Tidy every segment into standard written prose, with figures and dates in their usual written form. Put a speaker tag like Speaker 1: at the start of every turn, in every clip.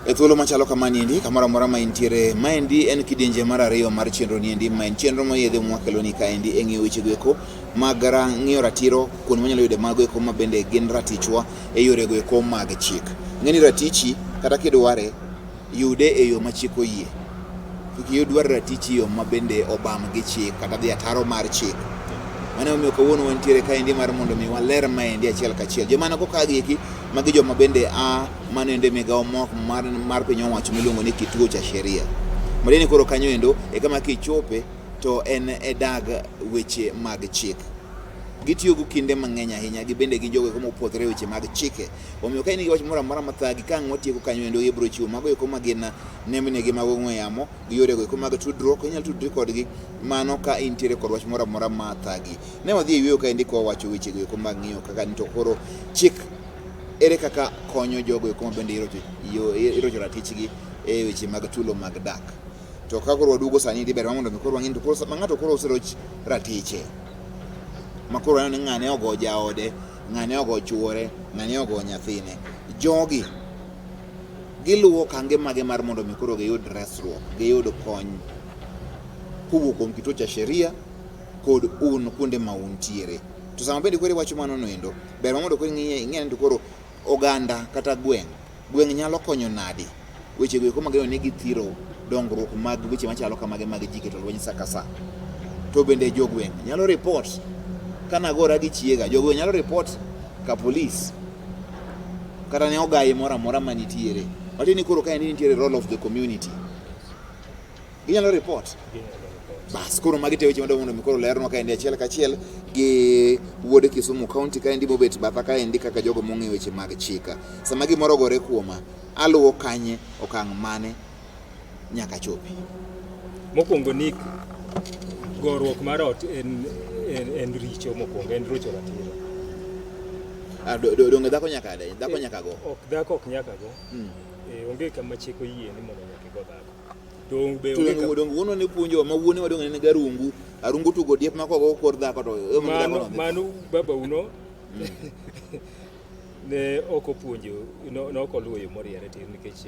Speaker 1: E thuolo machalo kama niendi, kamoro amora ma intiere, maendi en kidienje mar ariyo mar chenro niendi, ma en chenro moyiedhi mwakeloni kaendi e ng'iyo weche goeko mag ng'iyo ratiro kuonde mwanyalo yude mago eko ma bende gin ratichwa e yore goeko mag chik. Ng'e ni ratichi kata kidware, yude e yo ma chik oyie. Kik idwar ratichi e yo ma bende obam gi chik kata dhi ataro mar chik. Mano emomiyo kawuono wantiere kaendi mar mondo mi waler maendi achiel kachiel. Joma nago ka gieki, magi joma bende a mano endo e migawo mok mar piny owacho miluongo ni Kituo cha Sheria. Matiende ni koro kanyo endo e kama kichope to en e dag weche mag chik. Gitiyo go kinde mang'eny ahinya, gibende gin jogo eko mopwodhore e weche mag chike. Omiyo ka in gi wach moro amora mathagi, ka ang' watieko kanyo endo ibiro chiwo mago eko ma gin nembnigi mag ong'we yamo gi yorego eko mag tudruok, inyalo tudri kodgi mano ka intiere kod wach moro amora ma thagi. Ne wadhi e yueyo kaendi kwa wacho wechego eko mag ng'iyo kaka ni to koro chik ere kaka konyo jogo eko ma bende irocho ratichgi e weche mag tulo mag dak. To ka koro waduogo sani dhi ber ma mondo mi koro wang'e ni to koro ma ng'ato koro oseroch ratiche ma koro waneno ni ng'ane ogo jaode, ng'ane ogo chuore, ng'ane ogo nyathine. Jogi giluwo okange mage mar mondo mi koro giyud resruok, giyud kony kowuok kuom kituo cha sheria kod un kuonde ma untiere. To sama bende koro iwacho mano noendo, ber ma mondo koro ing'e ing'e ni to koro oganda kata gweng', gweng' nyalo konyo nadi weche go eko mageno ni githiro dongruok mag weche machalo kamage mag ji keto lweny sa ka sa. To bende jogweng' nyalo report ka nagora gi chiega, jogweng' nyalo report ka polis kata ne ogayi moro amora manitiere. Matiende ni koro kaendi nitiere role of the community. Ginyalo report. Bas, koro magi te weche madwa mondo mi koro lernwa kaendi achiel kachiel gi wuod Kisumu County kaendi mobet batha kaendi kaka jogo mong'eyo weche mag chika. Sama gimoro ogore kuoma, aluwo kanye, okang' mane nyaka chopi.
Speaker 2: Mokwongo Nick, goruok mar ot en richo mokwongo, en rocho ratiro.
Speaker 1: Ah, donge dhako nyaka dhako nyaka go?
Speaker 2: Ok, dhako ok nyaka go. Eh, onge kama chik oyie ni mondo nyaka igo dhako. To be
Speaker 1: To
Speaker 2: onge
Speaker 1: donge donge wuonwa ne puonjowa ma wuone wa donge ne nigi arungu, arungu tugo diep ma kogo kor dhako to e mondo dhako
Speaker 2: mano
Speaker 1: no dhi.
Speaker 2: mano babau no ne ok opuonjo no no ok oluwo yo moriere tir nikech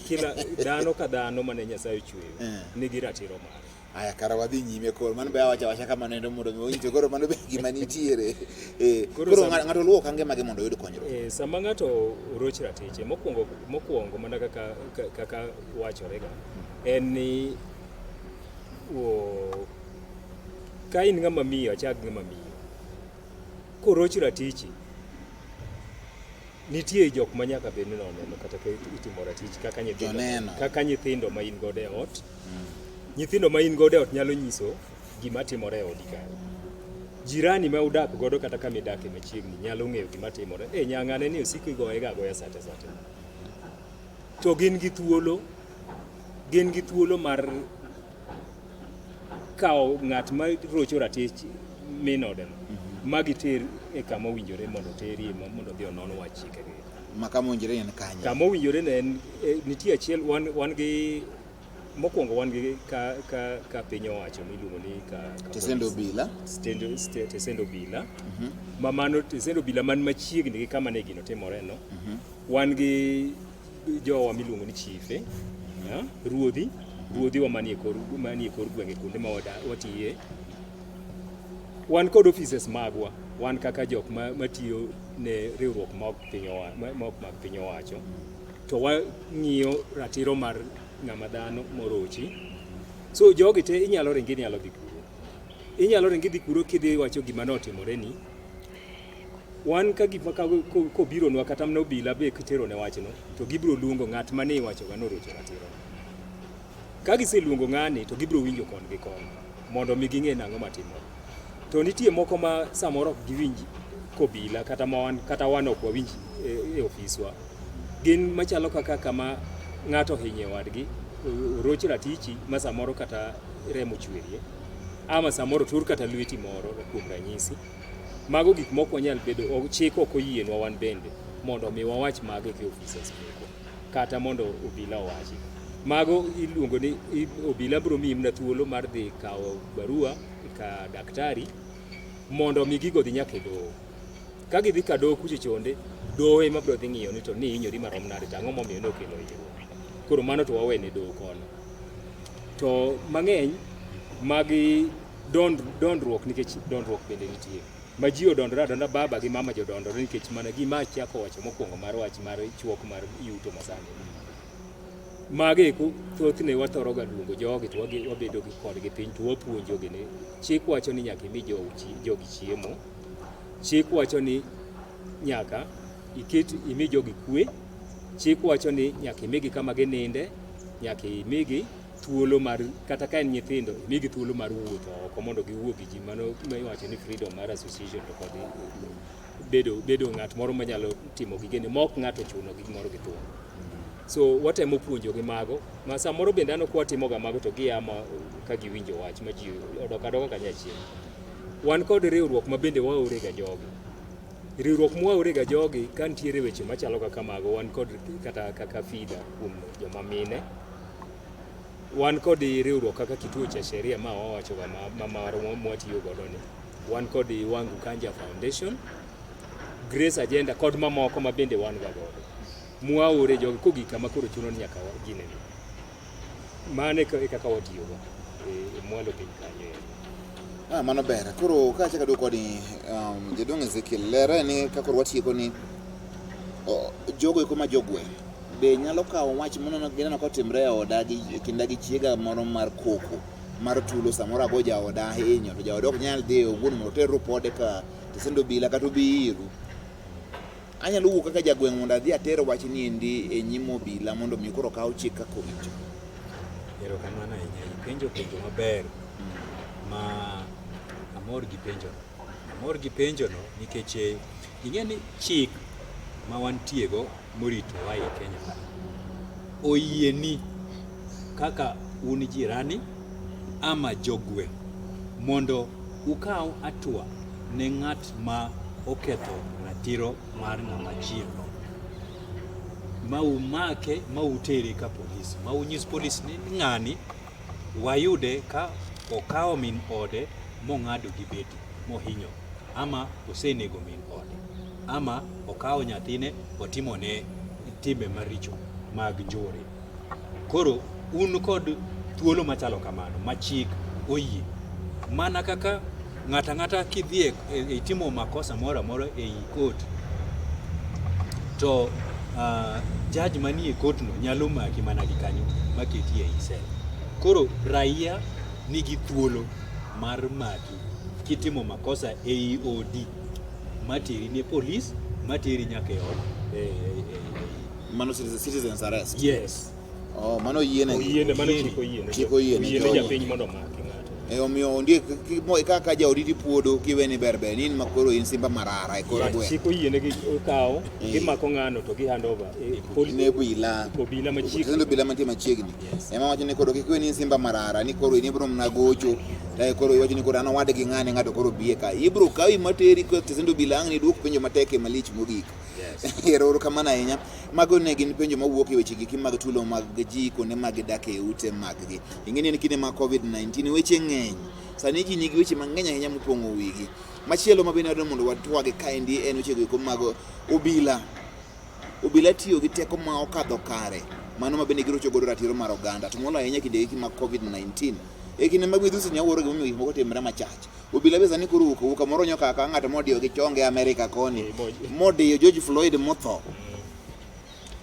Speaker 2: kila dhano ka dhano mane Nyasaye ochweyo nigi ratiro mare.
Speaker 1: Aya kara wadhi nyime koro mano be awacho awacha kamano endo mondo mi owinj koro mano be gima nitiere. Eh,
Speaker 2: Koro
Speaker 1: koro ng'ato luwo okange mage mondo oyud konyruok.
Speaker 2: Eh, sama ng'ato oroch ratiche mokwongo mokwongo mana kaka kaka wachore ga en ni o, ka in ng'ama miyo achak ng'ama miyo koroch ratichi nitie jok ma nyaka bed ni noneno kata ka itimo ratich kaka nyithindo
Speaker 1: Joneno.
Speaker 2: kaka nyithindo ma in godo e ot. Nyithindo ma in godo e ot nyalo nyiso gima timore e odi kanyo. Jirani ma udak godo kata kama idake machiegni nyalo ng'eyo gima timore. E nyang'ane ni osiko igoye ga agoya sate sate. To gin gi thuolo gin gi thuolo mar kawo ng'at ma rocho ratich min odeno ma giter e kama owinjore mondo oterie mondo odhi onon wach chikegi.
Speaker 1: Ma kama owinjore en kanye?
Speaker 2: Kama owinjore ne en nitie achiel wan gi mokwongo wan gi ka piny owacho miluongo ni ka
Speaker 1: Tesend obila.
Speaker 2: Tesend obila. Ma mano tesend obila man machiegni gi kama ne gino timore no. Wan gi jowa miluongo ni chife, ruodhi, ruodhiwa manie kor gwenge kuonde ma watiye. Wan kod offices magwa, wan kaka jok matiyo ne riwruok ma ok piny ma ok mag piny owacho, to wang'iyo ratiro mar ng'ama dhano morochi. So jogi te inyalo ringi inyalo dhi kuro. Inyalo ringi dhi kuro kidhi wacho gima notimore ni. Wan ka gik ma kobironwa kata mana obila be kitero ne wachno, to gibiro luongo ng'at mane iwacho ga norocho ratiro. Ka giseluongo ng'ani to gibiro winjo kon gi kon mondo mi ging'e nang'o matimore. To nitie moko ma samoro ok giwinj kobila kata ma wan kata wan ok wawinj e ofiswa. Gin machalo kaka kama ng'ato ohinye wadgi, oroch ratichi ma samoro kata remo chwerie, ama samoro otur kata lweti moro kuom ranyisi. Mago gik mok wanyal bedo, chik ok oyienwa wan bende mondo mi wawach mago e offices mekwa kata mondo obila owachi. Mago iluongo ni obila biro miyi mana thuolo mar dhi kawo barua ka daktari mondo mi gigo odhi nyaka e doho. Ka gidhi ka doho kucho chonde, doho ema biro dhi ng'iyo ni to ni ihinyori marom nade to ang'o momiyo nokelo hinyruok. Koro mano to wawene doho kono. To mang'eny mag dondruok nikech dondruok bende nitie. Ma ji odondore adonda baba gi mama jodondore nikech mana gima achako wacho mokwongo mar wach mar chuok mar yuto masani. Mago eko thothne wathoro ga luongo jogi to wabedo gi kodgi piny to wapuonjogi ni chik wacho ni nyaka imi jogi chiemo. Chik wacho ni nyaka iket imi jogi kwe. Chik wacho ni nyaka imigi kama gininde, nyaka imigi thuolo mar kata ka en nyithindo imigi thuolo mar wuotho oko mondo giwuo gi ji mano iwacho ni freedom mar association to kod bedo ng'at moro manyalo timo gigene ma ok ng'ato ochuno gi gimoro gi thuon. So watemo puonjogi mago ma samoro bende aneno ka watimoga mago to gia ma ka giwinjo wach ma ji odok adoka kanyachiel. Wan kod riwruok ma bende waore ga jogi. Riwruok mwaore ga jogi ka nitiere weche machalo kaka mago wan kod kata kaka FIDA kuom joma mine. Wan kod riwruok kaka Kituo cha Sheria ma wawacho ga ma marwa mwatiyo godo ni. Wan kod Wangu Kanja Foundation, Grace Agenda kod mamoko ma bende wan ga godo. Mwaore jogi kogik kama koro chuno ni nyaka ginene. Mano e kaka watiyogo e mwalo piny kanyo.
Speaker 1: Ah, mano ber. Koro ka achako aduogo kodi jaduong' Ezekiel, lere ni ka koro watieko ni jogo eko ma jogweng' be nyalo kawo wach moneno gineno ka otimre e oda gi e kinda gi chiega moro mar koko mar tulo samoro ago jaoda ahinyo to jaoda ok nyal dhi owuon mondo oter ripode ka tesend obila kata obi iru. Anyalo wuok kaka jagweng' mondo adhi ater wach ni endi e nyim obila mondo mi koro okaw chik kaka owinjo.
Speaker 3: Erokamano ahinya. Ipenjo penjo maber ma amor gi penjono. Amor gi penjono nikech ing'e ni chik ma wantiego moritowa e Kenya ka oyieni kaka un jirani ama jogweng' mondo ukaw hatua ne ng'at ma oketho ratiro mar ng'ama chielo ma umake ma utere ka polis ma unyis polis ni ng'ani wayude ka okawo min ode mong'ado gi beti mohinyo ama osenego min ode ama okawo nyathine otimone timbe maricho mag njore. Koro un kod thuolo machalo kamano ma chik oyie. Mana kaka ng'ato ang'ata kidhi e itimo makosa moro amora ei court to judge manie court no nyalo maki mana gi kanyo maketi ei cell. Koro raia nigi thuolo mar maki kitimo makosa ei odi materi ne polis materi nyaka e ot
Speaker 1: Mano citizens arrest.
Speaker 3: Yes.
Speaker 1: Oh, mano oyiene.
Speaker 2: Oyiene, mano chik oyiene.
Speaker 1: Chik oyiene.
Speaker 2: Oyiene japiny mondo omaki ng'ato.
Speaker 1: E omiyo ondiek kaka jaodi tipuodo kiweni ber ber in ma koro in simba marara e kor gweng'.
Speaker 2: Chik oyiene gi okawo, gimako ng'ano to gi hand over.
Speaker 1: Ne obila.
Speaker 2: Obila machiegni.
Speaker 1: Kendo obila mantie machiegni. Ema wacho ni koro kik iwe ni in simba marara ni koro in ibiro mana gocho. To koro iwacho ni koro an owadgi ng'ane ng'ato koro biye ka. Ibiro kawi materi ka tesend obila ang' ni duok penjo matek e malich mogik. Ero kamano ahinya. Mago ne gin penjo mawuok e weche giki mag tulo mag ji kuonde ma gidak e ute maggi. Ing'e ni en kinde mag COVID-19 weche ng'eny. Sani ji nigi weche mang'eny ahinya mopong'o wigi. Machielo ma bende adwaro mondo watwag kaendi en weche go mag obila. Obila tiyo gi teko ma okadho kare. Mano ma bende girocho godo ratiro mar oganda. To moloyo ahinya kinde gi mag COVID-19. E kinde mag midhusi ni awuoro gimomiyo gik moko timore machach. Obila be sani koro wuok awuoka moro nyoka ka ng'ato modiyo gi chonge Amerika koni. Modiyo George Floyd motho.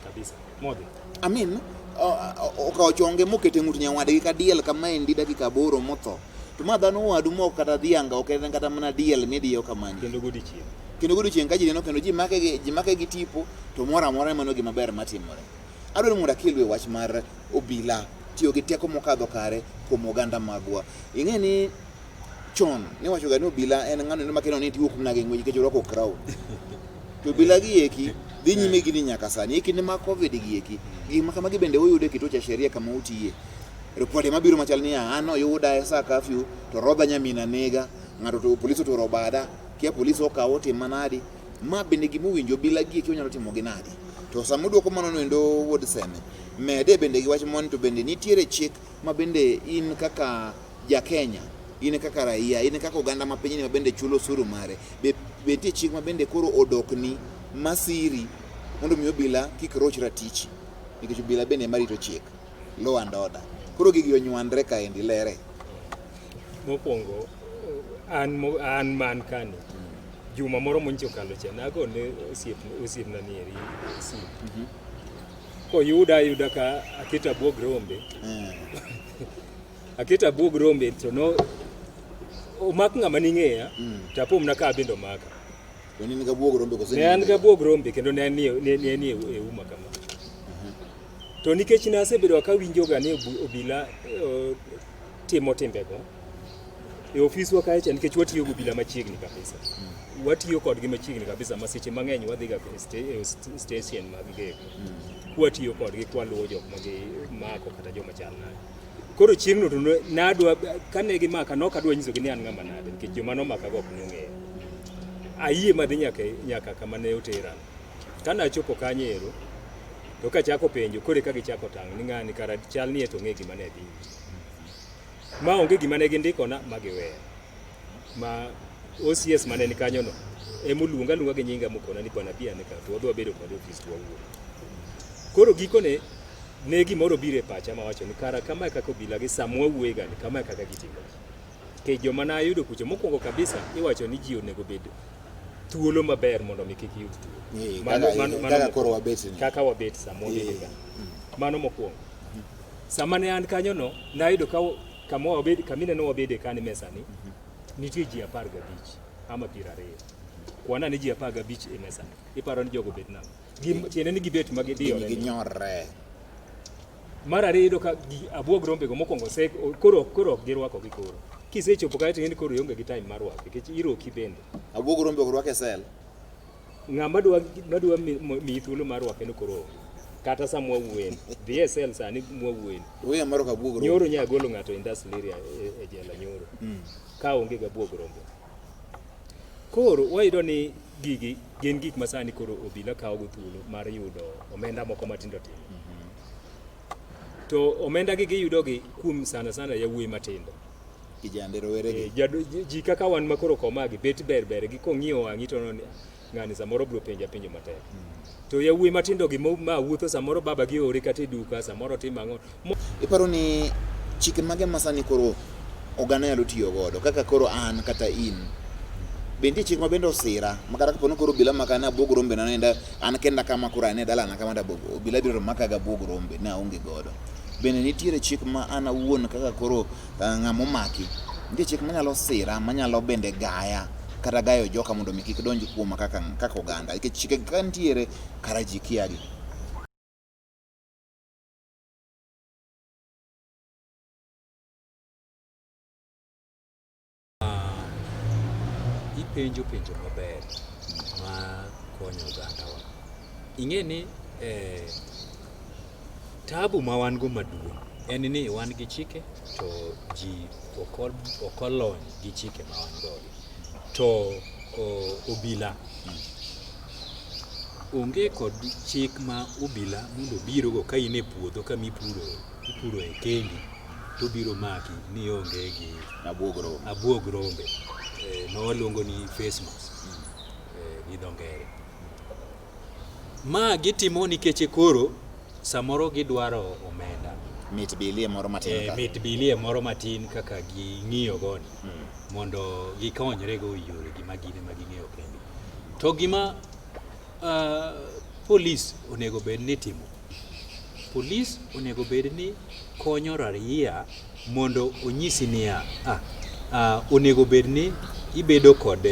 Speaker 2: Kabisa. Modhi.
Speaker 1: I mean, okawo chonge mokete ng'ut nyawadgi ka diel kamaendi dakika 8 motho. To ma dhano wadu mok kata dhianga ok en kata mana diel midiyo kamani.
Speaker 2: Kendo godiechieng'.
Speaker 1: Kendo godiechieng' ka ji neno kendo ji make gi tipo to moro amora mano gima ber matimore. Adwaro mondo akelue wach mar obila tiyo gi teko mokadho kare kuom oganda magwa. Ing'e ni chon niwacho ga ni obila en ng'ano ma kineno ni tiwuok mana gi ng'wech nikech orwako crown. To obila gi eki dhi nyime gini nyaka sani. E kinde mag COVID gi eki, gik ma kamagi bende uyudo e kituo cha sheria kama utiye. Ripode mabiro machal niya, an oyuda e sa curfew to rodha nyamina nega, ng'ato to polis oturo bada, kia polis okawo otim manadi. Ma bende gima owinjo obila gi eki onyalo timo gi nadi. To sama udwoko mano noendo wuod Seme, mede bende gi wach moni to bende nitiere chik ma bende in kaka ja Kenya, in kaka raia, in kaka oganda ma pinyni ma bende chulo osuru mare, be nitie chik ma bende koro odokni masiri mondo mi obila kik roch ratichi? Nikech obila bende ema rito chik, law and order. Koro gigi onywandre kaendi lere.
Speaker 2: Mokwongo an man kani juma moro monchi okalo cha nagone osiepna ni eri simu. Koyuda ayuda ka aketo abuog rombe. Aketo abuog rombe to no omak ng'ama ning'eya to apomna ka bende omaka.
Speaker 1: To ne in gi abuog rombe koso
Speaker 2: Ne an gi abuog rombe kendo ne an e uma kama. To nikech nasebedo kawinjoga ni obila timo timbego e ofiswa kae cha, nikech watiyo gi obila machiegni kabisa. Watiyo kodgi machiegni kabisa ma seche mang'eny wadhiga e station mag geko. Kwatiyo kodgi kwaluwo jok ma gimako kata joma chal nade. Koro chieng'no to nadwa kane gimaka nok adwa nyisogi ni an ng'ama nade nikech joma nomakago ok nong'eyo. Ayie madhi nyaka kama ne otera. Kane achopo kanyo ero to kachako penjo koro eka gichako tang' ni ng'ani kara chal ni to ong'e gima ne dhi. Ma onge gima ne gindikona ma giweya. Ma OCS mane ni kanyo no emoluonga aluonga gi nyinga mokona ni bwana bi ane ka to wadhi wabedo kode e ofis to wawuo. Koro gikone ne gimoro obiro e pacha mawacho ni kara kama e kaka obila gi sama wawuoye ga ni kama e kaka gitimo. Nikech joma nayudo kucho mokwongo kabisa iwacho ni ji onego bed thuolo maber mondo mi kik yud tuo.
Speaker 1: Kaka koro wabet ni.
Speaker 2: Kaka wabet sama wabet ka. Mano mokwongo. Sama ne an kanyo no, nayudo ka kama wabed kamineno wabede kani mesani, nitie ji 15 ama 20. Kwana ni ji 15 e mesani. Iparo ni jogo bet nang'o? Tiende ni gibet ma gidiyore.
Speaker 1: Ginyorre.
Speaker 2: Mar ariyo iyudo ka abuog rombego mokwongo koro ok girwakogi koro. Kisechopo kae to ing'e ni koro ionge gi time mar rwake nikech iroki bende.
Speaker 1: Abuog rombe ok rwak e sel.
Speaker 2: Ng'ama dwa miyi thuolo mar rwake no koro onge. Kata sama wawuoyeni. Dhi e sel sani mwawuoyeni.
Speaker 1: Uya mar rwako abuog rombe.
Speaker 2: Nyoro nya golo ng'ato industrial area e jela nyoro. Ka onge gi abuog rombe. Koro wayudo ni gigi gin gik ma sani koro obila kawo go thuolo mar yudo omenda moko matindo tindo. To omenda gi giyudo gi kuom sana sana yawuoyi matindo.
Speaker 1: Kijande rowere gi.
Speaker 2: Ji kaka wan ma koro komagi bet ber ber gi kong'iyo wang'i to neno ni ng'ani samoro biro penja penjo matek. To yawuoyi matindo gi ma wuotho samoro baba gi ore kata e duka samoro timo ang'o.
Speaker 1: Iparo ni chike mage ma sani koro oganda nyalo tiyo godo kaka koro an kata in? Be nitie chik ma bende osira ma kata kapo ni koro obila maka ne abuog rombe na nenda an kenda kama koro an e dalana kama to obila biro to maka gi abuog rombe ne aonge godo. Bende nitiere chik ma an awuon kaka koro ng'ama omaki, nitie chik manyalo sira manyalo bende gaya kata gayo joka mondo mi kik donj kuoma kaka oganda nikech chike ka nitiere kara ji kia gi.
Speaker 3: Ipenjo penjo maber ma konyo ogandawa. Ing'e ni tabu ma wan go maduong' en ni wan gi chike to ji ok olony gi chike ma wan go. To obila onge kod chik ma obila mondo obirogo ka in e puodho kama ipuro e kendi to obiro maki ni ionge gi abuog rombe ma waluongo ni face mask gi dho ngere. Ma gitimo nikech koro samoro gidwaro omenda.
Speaker 1: Mit bilie moro matin ka.
Speaker 3: Mit bilie moro matin kaka ging'iyo goni mondo gikonyre go e yore gi ma gin ema ging'eyo kendgi. To gima polis onego bed ni timo, polis onego bed ni konyo raia mondo onyisi niya, onego bed ni ibedo kod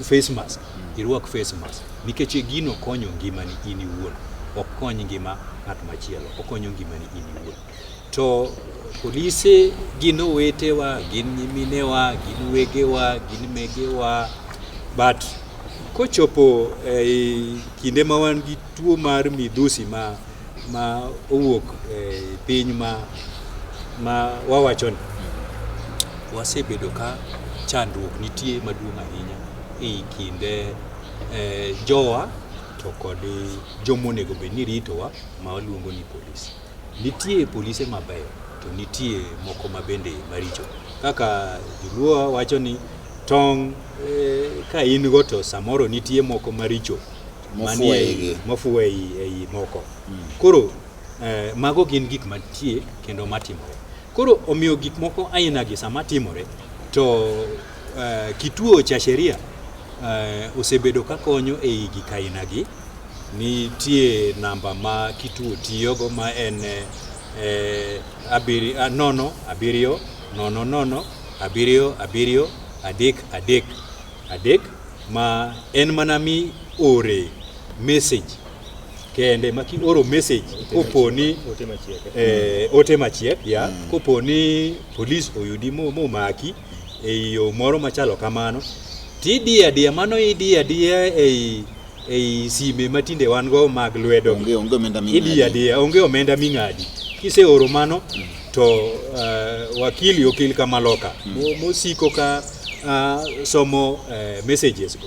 Speaker 3: face mask, irwak face mask nikech gino konyo ngimani in iwuon, ok kony ngima ng'at machielo, okonyo ngimani in iwuon. To polise gin owetewa, gin nyiminewa, gin wegewa, gin megewa, but kochopo e kinde ma wan gi tuo mar midhusi ma owuok e piny ma wawacho ni wasebedo ka chandruok nitie maduong' ahinya e kinde jowa to kod joma onego bed ni ritowa ma waluongo ni polis. Nitie polise mabeyo to nitie moko mabende maricho. Kaka joluo wacho ni tong' ka in go to samoro nitie moko maricho
Speaker 1: Mofuwo
Speaker 3: manie
Speaker 1: eigi.
Speaker 3: Mofuwo ei moko. Koro mago gin gik mantie kendo matimore. Koro omiyo gik moko aina gi sama timore to kituo cha sheria osebedo ka konyo ei gik aina gi. Nitie namba ma kituo tiyogo ma en 0 7 0 0 7 7 3 3 3 ma en mana mi ore message kende ma kioro message koponi
Speaker 2: ote machiek.
Speaker 3: Ote machiek ya koponi polis oyudi momaki e yo moro machalo kamano, tidiyo adiya mano, idiyo adiya ei sime matinde wan go mag lwedo.
Speaker 1: Onge omenda ming'adi.
Speaker 3: Idiyo adiya, onge omenda ming'adi. Kiseoro mano to wakili okil kamaloka mosiko ka somo messages go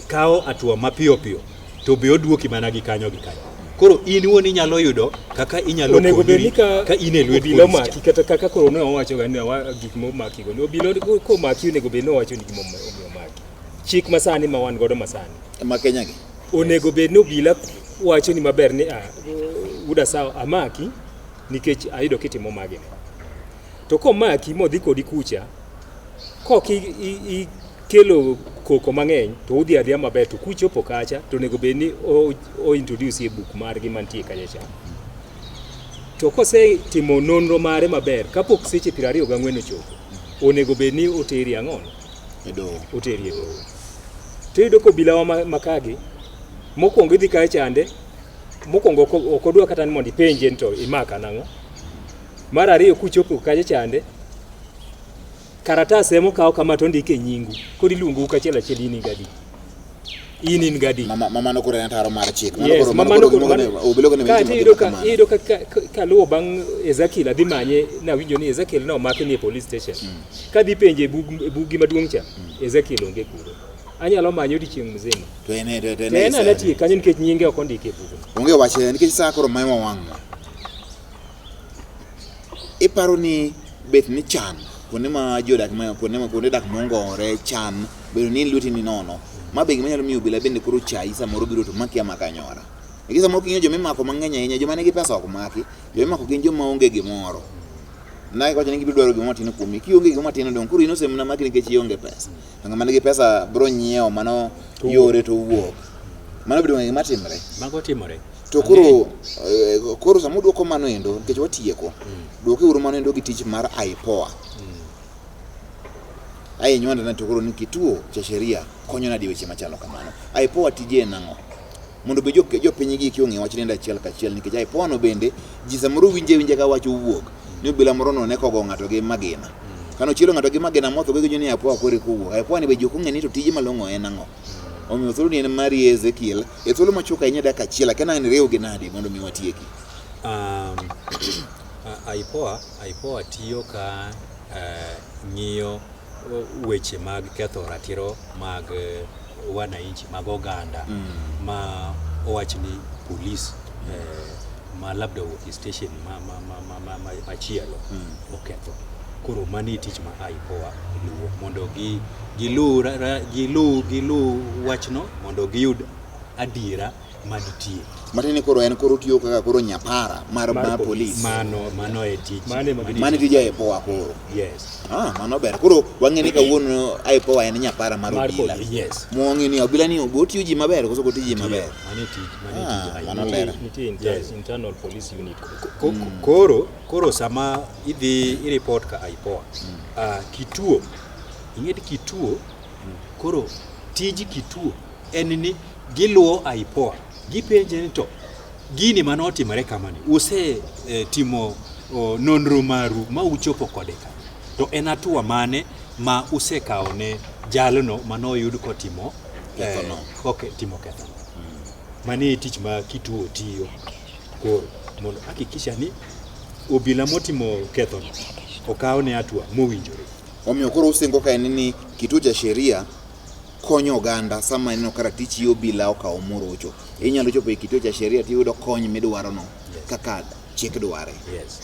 Speaker 3: kawo hatua mapiyo piyo to be oduoki mana gi kanyo gi kanyo. Koro in iwuon inyalo yudo kaka inyalo
Speaker 2: Onego bed ni
Speaker 3: konyri
Speaker 2: ka
Speaker 3: ka in e lwet
Speaker 2: obila
Speaker 3: polis
Speaker 2: omaki
Speaker 3: cha.
Speaker 2: Kata kaka koro ne owacho ga ni gik momaki go. Obila komaki onego bed ni owacho ni gima omiyo omaki. Chik masani ma wan godo masani.
Speaker 1: Ma Kenya gi.
Speaker 2: Onego bed ni obila wacho ni maber ni uda sawa amaki nikech ayudo kitimo magi. To komaki modhi kodi kucha, kok ikelo koko mang'eny to udhi adhiya maber, to kuchopo kacha to onego bed ni o introduce e buk margi mantie kacha cha. To kosetimo nonro mare maber kapok seche 24 ochopo, onego bed ni oteri ang'o?
Speaker 1: E doho.
Speaker 2: Oteri e doho. To iyudo ka obilawa makagi, mokwongo idhi kae chande, mokwongo ok odwa kata ni mondo ipenje ni to imaka nang'o. Mar ariyo kuchopo kacha chande, karatas ema okawo kama to ondike nyingu, koro iluongou kachiel achiel, in in gadi. In in gadi.
Speaker 1: Mano koro en ataro mar chik. Mano
Speaker 2: Yes,
Speaker 1: koro
Speaker 2: mano
Speaker 1: mano
Speaker 2: koro
Speaker 1: koro obila ok onego
Speaker 2: ka
Speaker 1: timo
Speaker 2: iyudo
Speaker 1: gima
Speaker 2: ka
Speaker 1: kamano.
Speaker 2: Iyudo ka kaluwo bang' Ezekiel adhi manye, nawinjo ni Ezekiel ne omaki ni e police station. Kadhi penje e buggi maduong' cha, Ezekiel onge kuro. Anyalo manye odiochieng' mzima.
Speaker 1: To en to en
Speaker 2: To en
Speaker 1: e
Speaker 2: ana tie kanyo nikech nyinge ok ondiki e bugno.
Speaker 1: Onge wach nikech sa koro mayo wang'wa. Iparo ni bet ni chan kuonde ma ji odak, ma kuonde ma kuonde dak mongore chan bedo ni lweti ni nono. Ma be gima nyalo miyo obila bende koro chayi samoro biro to maki amaka nyora. Nikech samoro king'iyo joma imako mang'eny ahinya, joma nigi pesa ok maki, joma imako gin joma onge gimoro. Na iwacho ni gibiro dwaro gimoro matin kuomi, kionge gimoro matin dong' koro in osemna maki nikech ionge pesa. To ng'ama nigi pesa biro nyiewo mano yore to owuok. Mano bedo gima timre.
Speaker 3: Mago timore.
Speaker 1: To koro sama udwoko mano endo, nikech watieko, dwoke uru mano endo gi tich mar IPOA. Ae nywanda na to koro ni kituo cha sheria konyo nade weche machalo kamano. IPOA tije en ang'o? Mondo be jopiny gi eki ong'e wach nendo achiel kachiel, nikech IPOA no bende ji samoro winje winja ka wach owuok ni obila moro no ne kogo ng'ato gi magina. Kano chielo ng'ato gi magina motho go ni IPOA koro kowuok. IPOA ni be ji ok ong'e ni to tije malong'o en ang'o. Omiyo thuolo ni en mari Ezekiel, e thuolo machuok ahinya dakika achiel, akia ni riw gi nade mondo mi watieki.
Speaker 3: IPOA tiyo ka ng'iyo weche mag ketho ratiro mag wananchi mag oganda ma owach ni polis ma labda owuok e station machielo oketho. Koro mano e tich ma IPOA luwo mondo giluw wachno mondo giyud adiera manitie.
Speaker 1: Matiende ni koro en koro otiyo kaka koro nyapara mar
Speaker 2: Mar
Speaker 1: mar polis.
Speaker 3: Mano e tich.
Speaker 2: Mano ema gitiyo.
Speaker 1: Mano e tij IPOA koro.
Speaker 3: Yes.
Speaker 1: Mano ber. Koro wang'e ni kawuono IPOA en nyapara mar
Speaker 2: Mar
Speaker 1: obila.
Speaker 2: polis.
Speaker 3: Yes.
Speaker 1: Mwang'e ni obila ni otiyo ji maber koso ok oti ji maber.
Speaker 3: Mano e tich, mano e tij
Speaker 1: Mano
Speaker 3: IPOA.
Speaker 1: ler.
Speaker 2: Nitie
Speaker 3: Yes.
Speaker 2: internal police unit.
Speaker 3: Koro sama idhi i report ka IPOA, kituo, ing'e ni kituo, koro tij kituo en ni giluwo IPOA, gipenje ni to gini mane otimore kamani, use timo nonro maru ma uchopo kode ka, to en hatua mane ma usekawo ne jalno mane oyud kotimo
Speaker 1: Kethono.
Speaker 3: timo kethono. Mano e tich ma kituo tiyo koro mondo hakikisha ni obila motimo kethono okaw ne hatua mowinjore.
Speaker 1: Omiyo koro usingo ka en ni kituo cha sheria konyo oganda sama ineno ka ratichi obila okawo morocho. Inyalo chopo e kituo cha sheria tiyudo kony midwarono kaka chik dware.
Speaker 3: Yes.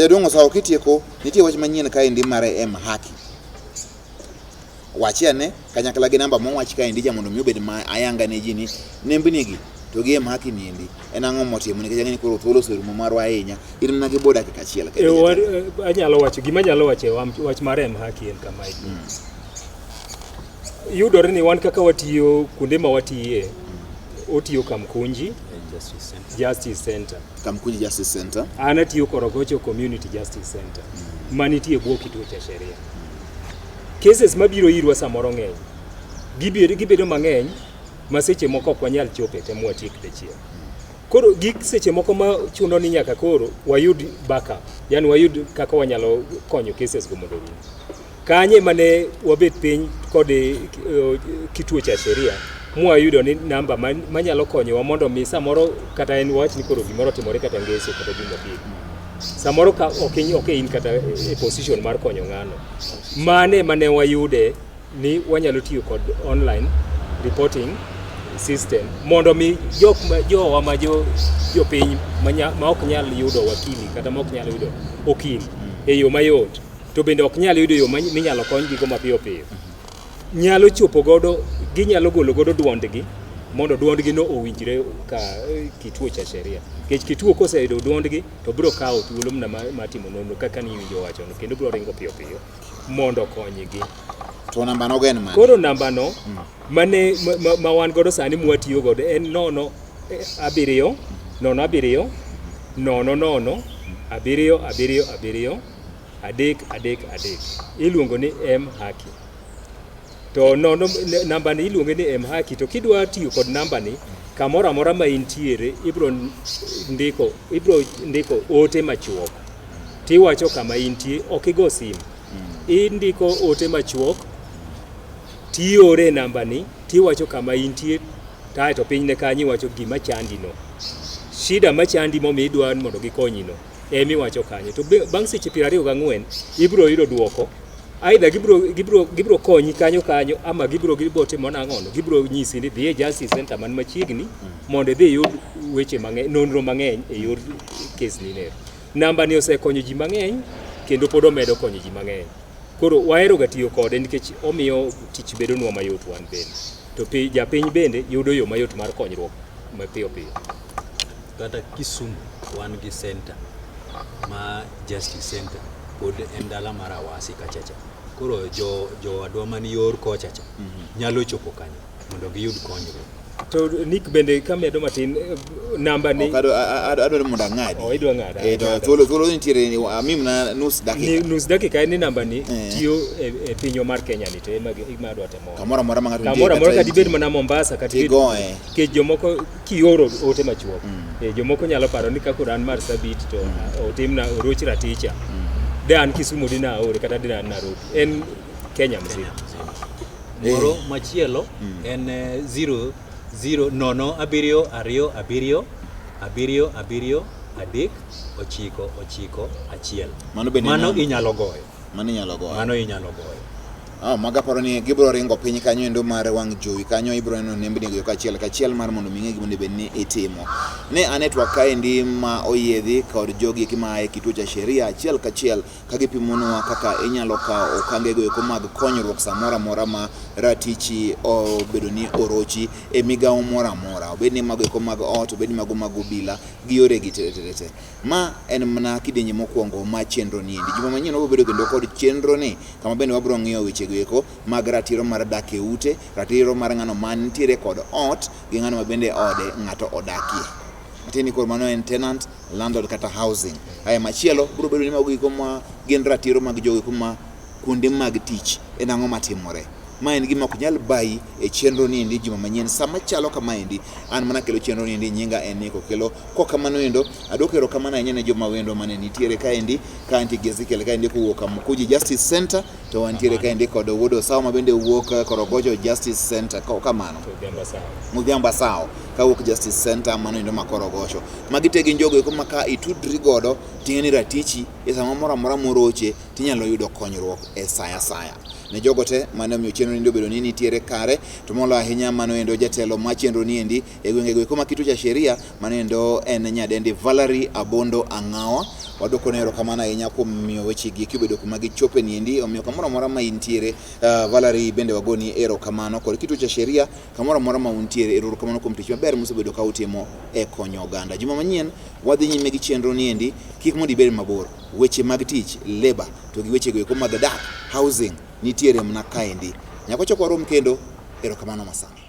Speaker 1: Jaduong' Osawo, kitieko, nitie wach manyien kaendi mar M-Haki. Wachie ane kanyakla gi namba mowach kaendi cha mondo mi obed ma ayanga ne ji ni nembni gi to gi M-Haki ni endi en ang'o motimo nikech ang'e ni koro thuolo oserumo marwa ahinya. In mana gi bo dakika achiel kende.
Speaker 2: Anyalo wacho gima anyalo wacho e wach mar M-Haki en kamae. Yudore ni wan kaka watiyo kuonde ma watiye, otiyo Kamkunji
Speaker 3: Justice Center.
Speaker 2: Justice Center.
Speaker 1: Kamkunji Justice Center.
Speaker 2: An atiyo Korogocho Community Justice Center manitie e bwo kituo cha sheria. Cases mabiro irwa samoro ng'eny. Gibedo mang'eny ma seche moko ok wanyal chope te mwatiek dichiel. Koro gik seche moko ma chuno ni nyaka koro wayud backup, yani wayud kaka wanyalo konyo cases go mondo orum. Kanye mane wabet piny kod kituo cha sheria mwayudo ni namba manyalo konyowa mondo mi samoro kata en wach ni koro gimoro otimore kata ngeso kata Jumapil. Samoro ka ok in kata e position mar konyo ng'ano. Mane mane wayude ni wanyalo tiyo kod online reporting system mondo mi jok ma jowa ma jo jopiny ma ok nyal yudo wakili kata ma ok nyal yudo okil e yo mayot to bende ok nyal yudo yo minyalo konygigo mapiyo piyo nyalo chopo godo ginyalo golo godo duondgi mondo duondgi no owinjre ka kituo cha sheria nikech kituo koseyudo duondgi to biro kawo thuolo mana mar timo nonro kaka niwinjo wachono kendo biro ringo piyo piyo mondo okonygi.
Speaker 1: To namba nogo en mane?
Speaker 2: Koro namba no mane ma wan godo sani mwatiyo godo en 0 7 0 7 0 0 7 7 7 3 3 3 iluongo ni M-Haki. To nono namba ni iluonge ni M-Haki to kidwa tiyo kod namba ni kamoro amora ma intiere ibro ndiko ote machuok tiwacho kama intie, ok igo simu. Indiko ote machuok tiore namba ni tiwacho kama intie kaeto pinyne kanyo iwacho gima chandi no. Shida machandi momiyo idwa mondo gikonyi no emiwacho kanyo. To bang' seche 24 ibro yudo duoko. Aidha gibro konyi kanyo kanyo ama gibro timo nang'ono, gibro nyisi ni dhi e Justice Center man machiegni mondo idhi iyud weche mang'eny, nonro mang'eny e yor kes ni nero. Namba ni osekonyo ji mang'eny kendo pod omedo konyo ji mang'eny. Koro wahero ga tiyo kode nikech omiyo tich bedonwa mayot wan bende. To japiny bende yudo yo mayot mar konyruok mapiyo piyo.
Speaker 3: Kata Kisumu wan gi center ma Justice Center pod en dala mar Awasi kachacha. Koro jowadwa man yor kocha cha nyalo chopo kanyo mondo giyud konyruok.
Speaker 2: To Nick bende kamedo matin namba ni
Speaker 1: adwaro mondo ang'adi.
Speaker 2: Oh, idwa ng'ada.
Speaker 1: To thuolo nitiere ami mana nus dakika.
Speaker 2: Nus dakika en ni namba ni tiyo e pinywa mar Kenya ni to ema adwa temo.
Speaker 1: Kamoro amora ma ng'ato nitie.
Speaker 2: Kamoro amora kata ibed mana Mombasa kata ibed nikech jomoko kioro ote machuok. Jomoko nyalo paro ni kaka an Marsabit to otimna oroch raticha. De an Kisumu dina aore kata dina an Nairobi. En Kenya mzima.
Speaker 3: Moro machielo en 0 0 0 7 2 7 7 3 9 9 1. Mano inyalo goyo.
Speaker 1: Mano inyalo goyo.
Speaker 3: Mano inyalo goyo.
Speaker 1: Maga paro ni gibiro ringo piny kanyo endo mar wang' jowi kanyo ibiro neno nembni go kachiel kachiel mar mondo mi ing'e gima onego bed ni itimo. Ne ane twak kaendi ma oyiedhi kod jogi eki ma e kituo cha sheria achiel kachiel ka gipimonwa kaka inyalo kawo okangego eko mag konyruok samoro amora ma ratichi obedo ni orochi e migawo moro amora, obed ni mago eko mag ot, obed ni mago mag obila gi yoregi te te te. Ma en mana kidienje mokwongo ma chenro ni endi. Juma manyien wabiro bedo kendo kod chenro ni kama bende wabiro ng'iyo wechego eko mag ratiro mar dak e ute, ratiro mar ng'ano mantiere kod ot gi ng'ano ma bende ode ng'ato odakie. Matiende ni koro mano en tenant, landlord kata housing. Aya machielo biro bedo ni mago giko ma gin ratiro mag jogo eko ma kuonde mag tich en ang'o matimore. Ma en gima ok nyal bayi e chenro ni endi juma manyien. Sama chalo kama endi, an mana kelo chenro ni endi, nyinga en Nick Okello. Kok kamano endo, adwoko erokamano ahinya ne joma wendo mane nitiere kaendi, ka antie gi Ezekiel kaendi kowuok Kamukunji Justice Center, to wantiere kaendi kod Wuod Osawo ma bende wuok Korogocho Justice Center. Kok kamano. Odhiambo Asawo kawuok Justice Center mano endo ma Korogocho. Magi te gin jogo eko ma ka itudri godo ting'e ni ratichi e sama moro amora moroche tinyalo yudo konyruok e sa asaya. ne jogo te mane omiyo chenro ni obedo ni nitiere kare, to moloyo ahinya mano endo jatelo ma chenro ni endi e gwenge go eko ma Kituo cha Sheria, mano endo en nyadendi Valerie Abondo Ang'awa. Wadwoko ne erokamano ahinya kuom miyo weche gi eki obedo kuma gichope ni endi, omiyo kamoro amora ma intiere Valerie bende wagoni erokamano kod Kituo cha Sheria kamoro amora ma untiere, erokamano kuom tich maber musebedo ka utimo e konyo oganda. Juma manyien wadhi nyime gi chenro ni endi, kik mondo ibed mabor. Weche mag tich, labor, to gi weche go eko mag dak, housing, nitiere mana kaendi. Nyaka wachak warom kendo, erokamano masani.